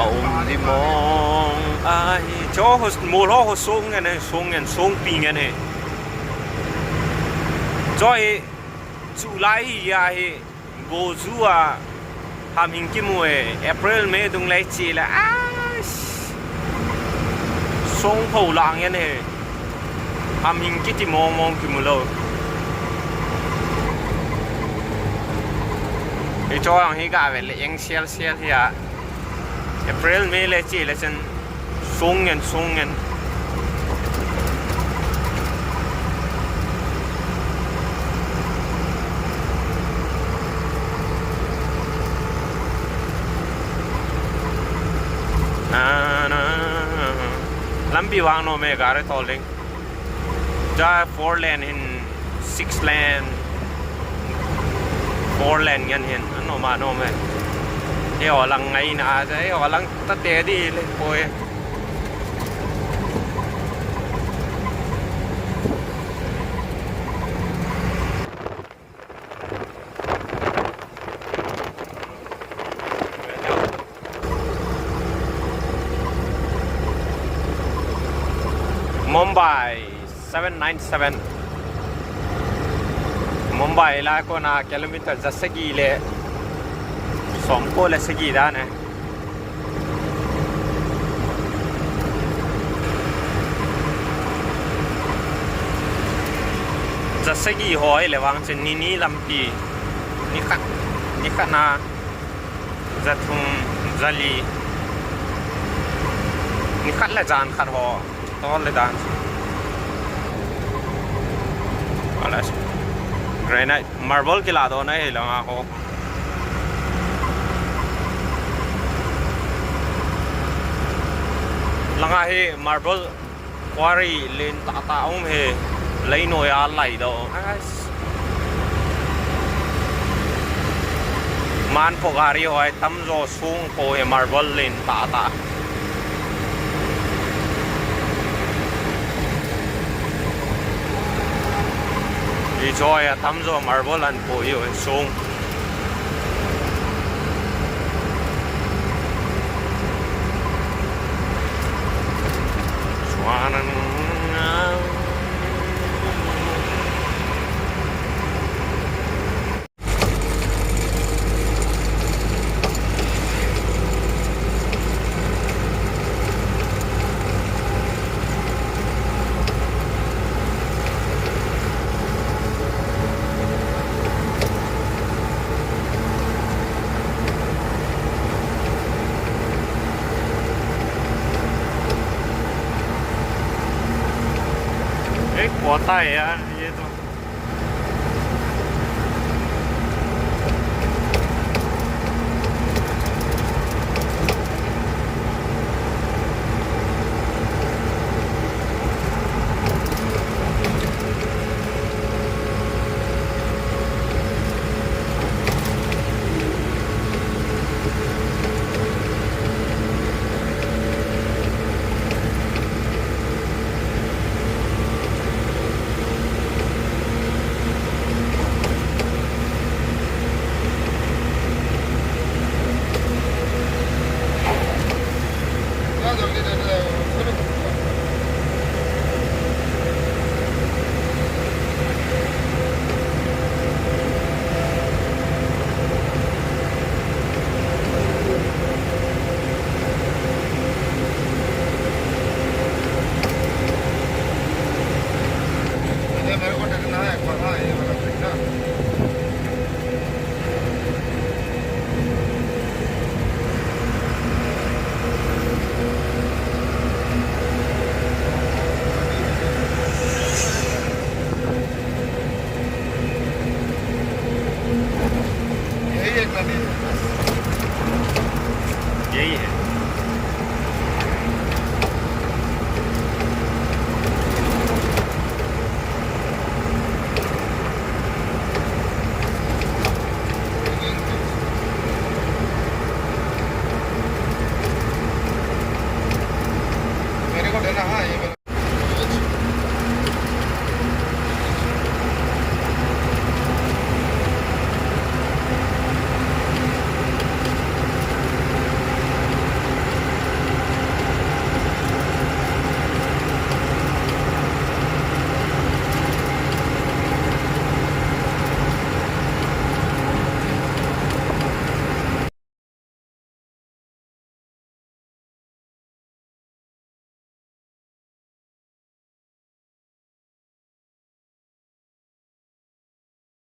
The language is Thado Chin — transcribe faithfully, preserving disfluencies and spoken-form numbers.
Aum di mong ahi. Cho ho, mol ho ho song ngen he, song ngen, song pi ngen he. Cho hi, chu lai hi ahi. Go ju a, ham hing kimu e, April, May dung lai chi le, ah, song pho lang ngen he. Ham hing kiti mong mong kimu lou. Hicho ang hi ga ve le eng sial sial hi a. April, May le chi le chen song ngen, song ngen. Na, na. Lampi vang nom e, gari tol ding. Cha four lane hin six lane, four lane ngen hin, anom anom e. Eiho lang ngaina a, eiho lang tate di le poi. Mumbai seven nine seven. Mumbai la kona kilometer ja sagi le som ko le sagi dan e. Ja sagi ho ahile vang chu ni ni lampi, ni khat, ni khat na, ja thum, ja li, ni khat le jan khat ho, tol le dan. Ala, granite, marble kila doh na hi langa ho. Langa hi marble quarry len tah tah um hi, lei noi a lai doh. As. Man pho gari ho ai tamjo sung poi marble len tah tah. Hicho a tamjo marble an poi sung. Chuan an Eh, kua tai a.